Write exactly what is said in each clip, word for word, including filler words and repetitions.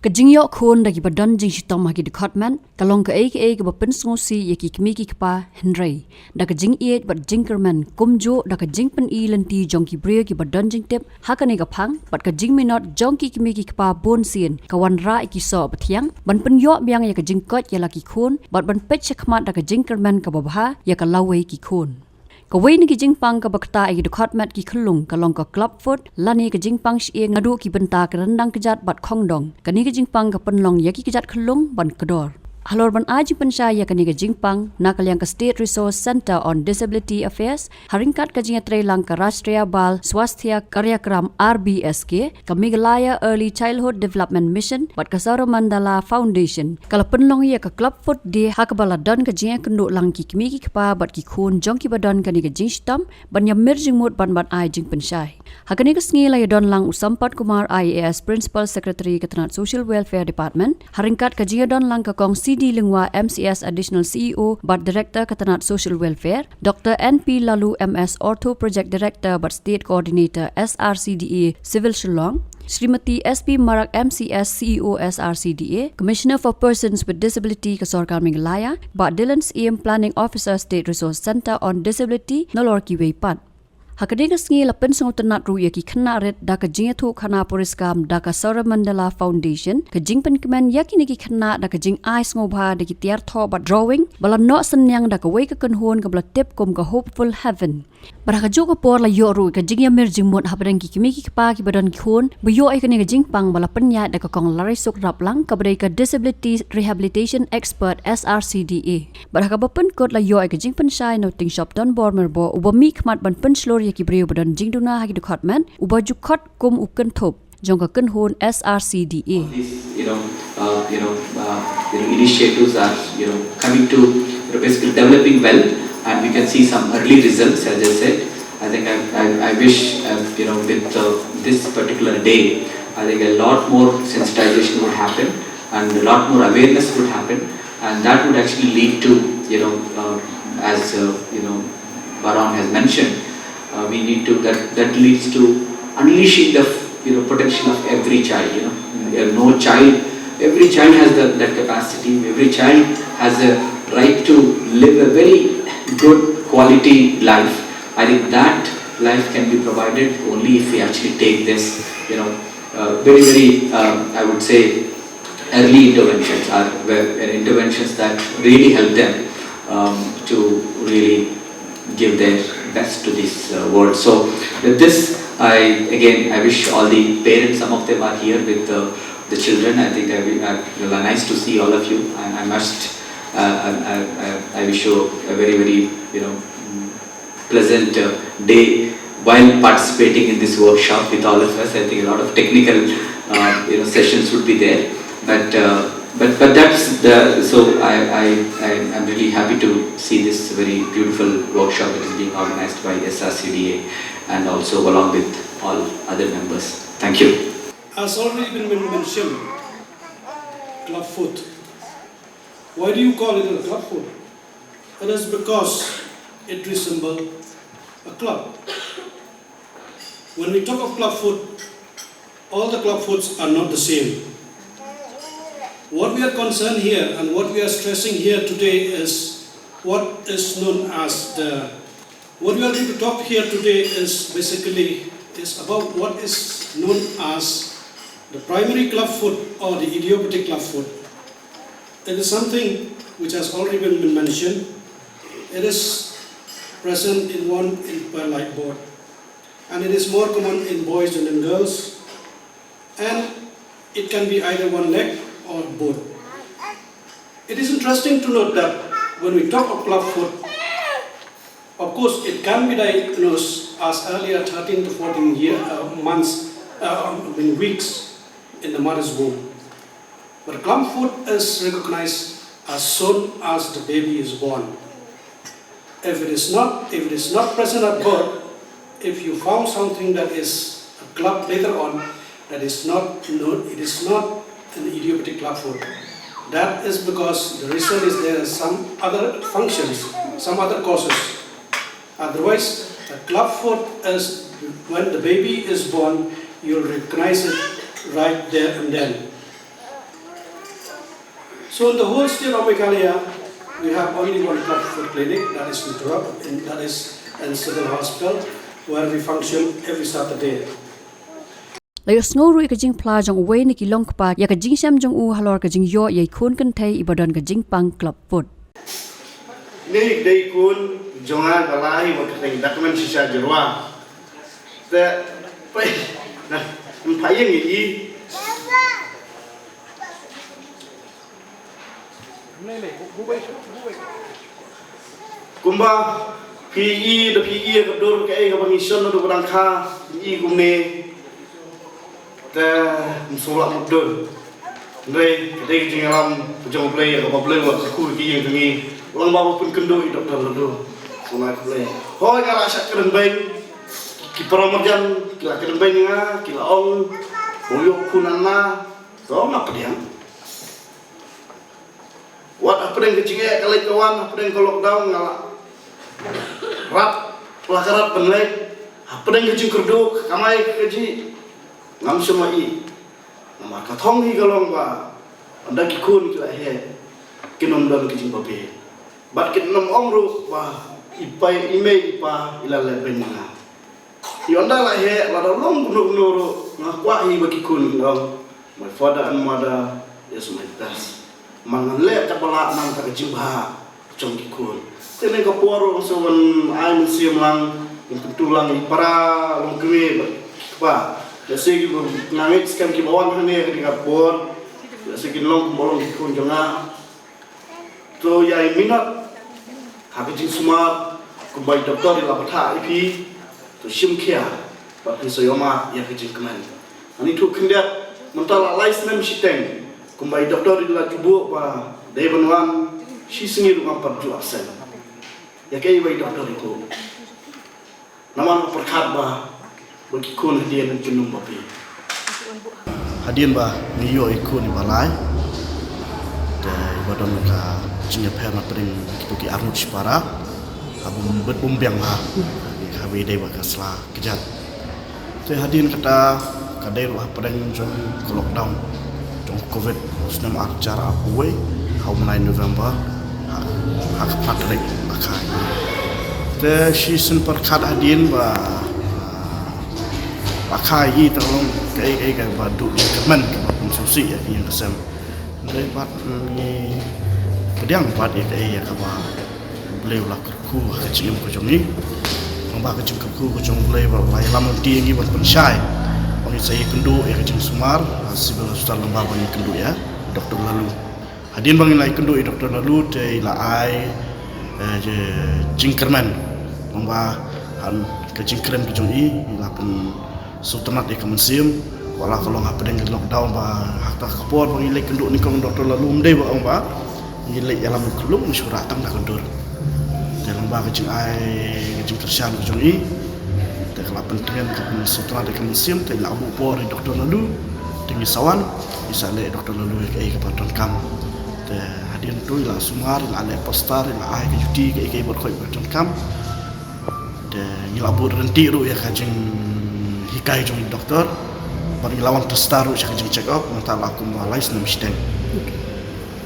Ka jingïoh khun da kiba don jingshitom ha ki dkhot met ka long kaei kaei kaba pynsngewsih ïa ki kmie ki kpa, hynrei da ka jingïeit bad jingkyrmen kumjuh da ka jingpyni lynti jong ki briew kiba don jingtip ha kane ka phang bad ka jingminot jong ki kmie ki kpa bunsien ka wanrah ïa ki soh bathiang ban pynïoh biang ïa ka jingkoit ïa la ki khun bad ban peit shakhmat da ka jingkyrmen kaba bha ïa ka lawei ki khun. Kawei na ki jingpang kaba ktah ïa ki dkhot met ki khyllung ka long ka club foot lane ka jingpang shyieng naduh ki bynta ka ryndang kjat bad khongdong. Kane ka jingpang ka pynlong ïa ki kjat khyllung ban kdor. Halor ban ai jingpynshai ïa kane ka jingpang na ka liang ka State Resource Centre on Disability Affairs, ha ryngkat ka jingïatreilang ka Rashtriya Bal Swasthya Karyakram, R B S K, ka Meghalaya Early Childhood Development Mission bad ka Saurabh Mandala Foundation, ka la pynlong ïa ka club foot day ha kaba la don ka jingïakynduh lang ki kmie ki kpa bad ki khun jong kiba don kane ka jingshitom ban ïamir jingmut ban ban ai jingpynshai. Ha kane ka sngi la ïadon lang u Sampath Kumar, I A S, Principal Secretary ka tnat Social Welfare Department, ha ryngkat ka jingïadon lang ka Kong C D Lyngwa, M C S, Additional C E O bad Director ka tnat Social Welfare, Doctor N P Laloo, M S, Ortho Project Director bad State Coordinator, S R C D A, Civil Shillong, Srimati S P Marak, M C S, C E O, S R C D A, Commissioner for Persons with Disability ka Sorkar Meghalaya, Bah Dylan Syiem, Planning Officer, State Resource Centre on Disability, nalor kiwei pat. Ha kane ka sngi la pynsngewtynnat ruh ïa ki khynnah rit da ka jingïathuhkhana puriskam da ka Saurabh Mandala Foundation, ka jingpynkmen ïa kine ki khynnah da ka jingai sngewbha da ki tiar thoh bad drawing ba la noh synñiang da kawei ka kynhun kaba la tip kum ka Hopeful Heaven. Bad ha kajuh ka por la ïoh ruh ka jingïamir jingmut hapdeng ki kmie ki kpa kiba don khun ba ïoh ïa kane ka jingpang ba la pynïaid da ka Kong Larisuk Raplang kaba dei ka Disability Rehabilitation Expert, S R C D A. Bad ha kaba pynkut la ïoh ïa ka jingpynshai na u Tyngshop Donbor Merbok uba mihkhmat ban pynshlur ïa ki briew ba don jingduna ha ki dkhot met, uba ju khot kum u kynthup jong ka kynhun S R C D A. These, you know, uh, you know, uh, you know, initiatives are, you know, coming to, you know, basically developing well, and we can see some early results. As I said, I think I, I, I wish, uh, you know, with uh, this particular day, I think a lot more sensitization would happen and a lot more awareness would happen, and that would actually lead to, you know, uh, as uh, you know, Baron has mentioned, uh, we need to that that leads to unleashing the, you know, potential of every child. You know, uh, no child, every child has the, that capacity. Every child has a right to live a very good quality life. I think that life can be provided only if we actually take this, you know, uh, very, very, um, I would say, early interventions are where, where interventions that really help them um, to really give their best to this uh, world. So with this, I again I wish all the parents. Some of them are here with uh, the children. I think I, will- I, well, nice to see all of you. I, I must. Uh, I, I, I I wish you a very, very, you know, pleasant uh, day while participating in this workshop with all of us. I think a lot of technical, uh, you know, sessions would be there, but uh, but but that's the so I I I- I'm really happy to see this very beautiful workshop that is being organized by S R C D A and also along with all other members. Thank you. Has already been men- mentioned, club foot. Why do you call it a club foot? It is because it resembles a club. When we talk of club foot, all the club foots are not the same. What we are concerned here and what we are stressing here today is what is known as the, what we are going to talk here today is basically is about what is known as the primary club foot or the idiopathic club foot. It is something which has already been mentioned. It is present in one in per light board, and it is more common in boys than in girls, and it can be either one leg or both. It is interesting to note that when we talk of club foot, of course, it can be diagnosed as early as thirteen to fourteen year, uh, months, uh, I mean weeks in the mother's womb. But club foot is recognized as soon as the baby is born. If it is not, if it is not present at birth, if you found something that is a club later on, that is not, no, it is not an idiopathic club foot. That is because the reason is there are some other functions, some other causes. Otherwise, a club foot is when the baby is born, you'll recognize it right there and then. So in the whole state of Meghalaya, we have only one club foot clinic, that is in Tura, and that is in Civil Hospital, where we function every Saturday. La ïohsngew ruh ïa ka jingphla jong uwei na ki longkpa ïa ka jingshem jong u halor ka jingïoh ïa i khun kynthei iba don ka jingpang club foot. Ni dei khun jong nga ba lai wa ka teng dak man shisha jirwa. Te pai na pai yang i. Kumba phi i da phi i ka dur ka ei ka bang i shon da ba dang kha i kumne. Te msula mudun. Ndai ka dei ka jingïalam jong Blei ka ba Blei wa ka ku ki yang ka ngi. Lang ba ba pun kyndu i doktor lu. Sula ka Blei. Hoi ka la sha kren beng. Ki para marjan ki la kren beng nga ki la ong. Boyo kunan na. To ma pediang. Wat hapdeng ka jingeh ka leit ka wan hapdeng ka lockdown nga la rat la ka rat ban leit hapdeng ka jingkyrduh ka kamai ka ji ngam shym la i. Namar ka thong hi ka long ba ynda ki khun ki la heh kin ym don ka jingbabe bad kin ym ong ruh ba i pa i mei i pa i la leh beiñ nga. Ïa ynda la heh lada long kumno kumno ruh nga kwah hi ba ki khun kin ong my father and mother is my best. Man ngan leh katba lah man ka jingbha jong ki khun. Te ne ka por ruh nga shu wan ai mynsiem lang, nga kyntu lang i para long kmie bad ki kpa. Lehse kiba nga ngeit skhem kiba wan hangne ha kane ka por lehse kin long kumba long ki khun jong nga. To ïa i minot ha ka jingsumar kumba i doktor i la bthah ïa phi. To shim khia bad phin sa ïohmad ïa ka jingkmen. Ani thu khyndiat mynta la lai snem shiteng kumba i doktor i la ju buh ba dei ban wan shi sngi ruh ngam pat ju absent. Ïa kaei ba i doktor i buh. Namar nga pyrkhat ba ba ki khun hadien kin ym babe. Hadien ba ngi ïoh i khun iba lai te iba don ka jingïapher na pdeng kito ki arngut shipara ha bym bit bym biang ha ka wei dei ba ka sla kjat. Te hadien kata ka dei ruh ha pdeng jong ka lockdown jong covid snem arhajar arphew wei ha u bnai November ha ka phra tarik ba kha. Te shisien pyrkhat hadien ba ba kha i ta long kaei kaei kaba duh ïa ka men kaba pynsngewsih ïa ka ïing ka sem. Dei bad ngi pdiang bad ïa kaei ïa kaba Blei u la kyrkhu ha ka jingim ka jong ngi. Nangba ka jingkyrkhu ka jong Blei ba u la ïalam lynti ïa ngi ban pynshai ba ngi sa ïakynduh ïa ka jingsumar ha Civil Hospital nangba ba ngi kynduh ïa Doctor Lalu. Hadien ba ngi la ïakynduh ïa Doctor Lalu te i la ai jingkyrmen nangba ha ka jingkren ka jong i i la pynsngewtynnat ïa ka mynsiem. Wat la ka long hapdeng ka lockdown ba ha kata ka por ba ngi leit kynduh nyngkong Doctor Lalu ym dei ba ong ba ngi leit ïalam ïa ka lum ngi shu rah tang da ka dur. Te nangba ka jingai ka jingkyrshan ka jong i te ka la pyntngen ka pynsngewtynnat ïa ka mynsiem te i la buh por ïa Doctor Lalu te ngi sa wan ngi sa leh Doctor Lalu ïa kaei kaba donkam. Te hadien tu i la sumar i la leh poster i la ai ka juti kaei kaei ba khoit ba donkam. Te ngi la bud rynti ruh ïa ka jinghikai jong i doktor bad ngi la wan testa ruh sha ka jingcheck up mynta la kumba lai snem shiteng.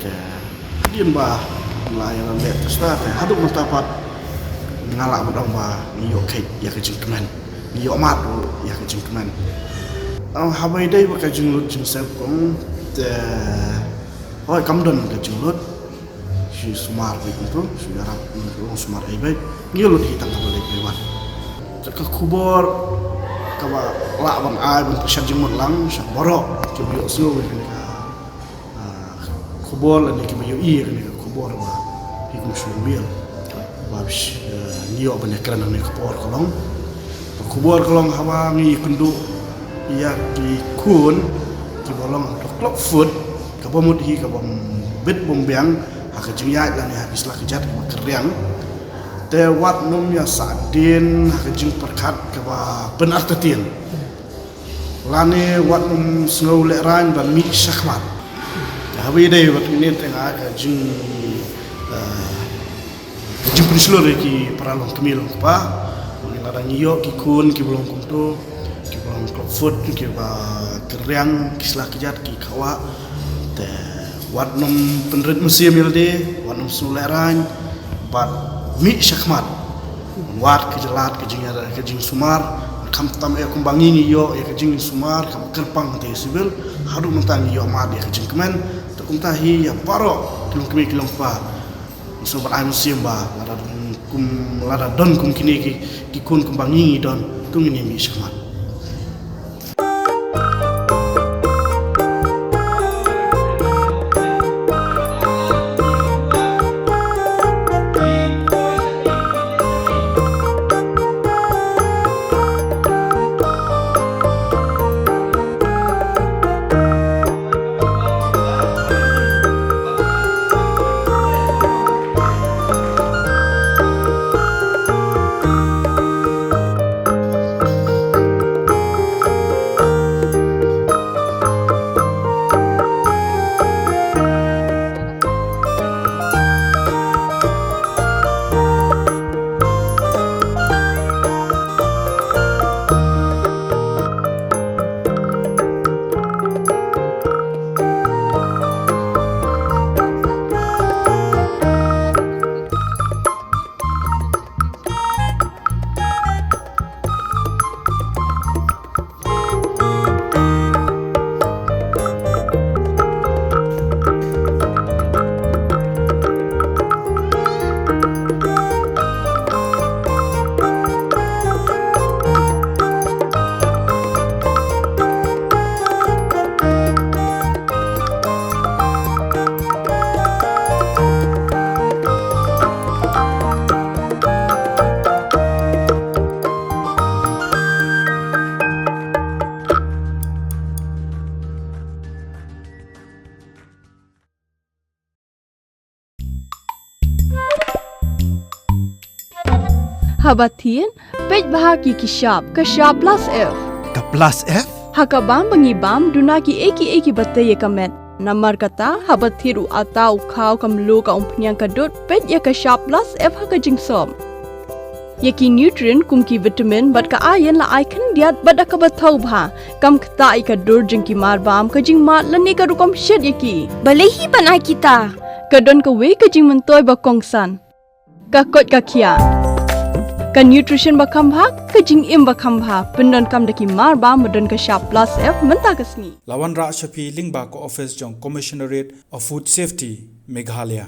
Te hadien ba la ïa la leh testa te haduh mynta pat nga lah ban ong ba ngi ïoh kheit ïa ka jingkmen ngi ïoh mad ruh ïa ka jingkmen. Haba ïadei bad ka jinglut jingsep kum te hooid kam don ka jinglut. Shu sumar beit kumtu shu ïarap kumtu long sumar ei beit. Ngi lut hi tang kaba leit beit wan. Te ka khubor kaba lah ban ai ban pyrshah jingmut lang sha baroh kiba ïohsngew ïa kane ka khubor lane kiba ïohi ïa kane ka khubor ba phi kum shu ïamir ba ngi ïoh ban ïakren ha kane ka por ka long. Ka khubor ka long haba ngi ïakynduh ïa ki khun kiba long ha ka club foot kaba mut hi kaba bit bym biang ha ka jingïaid lane ha ki sla kjat kaba kyrriang. Te wat nym ïa sahdien ha ka jingpyrkhat kaba pynartatien lane wat nym sngew lehraiñ ban mih shakhmat. Te haba ïadei bad kine te nga ka jing ka jingpynshlur ïa ki para longkmie longkpa. Ngi lada ngi ïoh ki khun kiba long kumto kiba long club foot kiba kyrriang ki sla kjat ki khawa te Wat nym pynrit mynsiem ïalade, wat nym sngewlehrain, bad mih shakhmat. Wad ka jingïaleh, ka jingsumar, khamtam eh kumba ngi ngi ïoh ïa ka jingsumar, kam kyrpang te civil, haduh mynta ngi ïoh mad ïa ka jingkmen, te kumta hi ïa baroh ki longkmie ki longkpa. Sngewbha ai mynsiem ba lada don kum, lada don kum kine ki, ki khun kumba ngi ngi don, to ngin ïa mih shakhmat. Haba thied, peit bha ïa ki shap, ka shap plus F. Ka plus F? Ha ka bam ba ngi bam, duna kiei kiei kiba tei ïa ka met. Namar kata, haba thied u atta, u khaw, ka mluh, ka umphniang, ka dud, peit ïa ka shap plus F ha ka jingsop. Ïa ki nutrient kum ki vitamin bad ka iron la ai khyndiat bad da kaba thaw bha. Kam ktah ïa ka dur jong ki mar bam, ka jingmad lane ka rukom shet ïa ki. Balei hi ban ai kita? Ka don kawei ka jingmyntoi ba kongsan. Ka koit ka khiah. Ka nutrition ba kham bha, ka jingim ba kham bha. Pyndonkam da ki mar bam ba don ka shap plus F mynta ka sngi. La wanrah sha phi lyngba ka office jong Commissionerate of Food Safety, Meghalaya.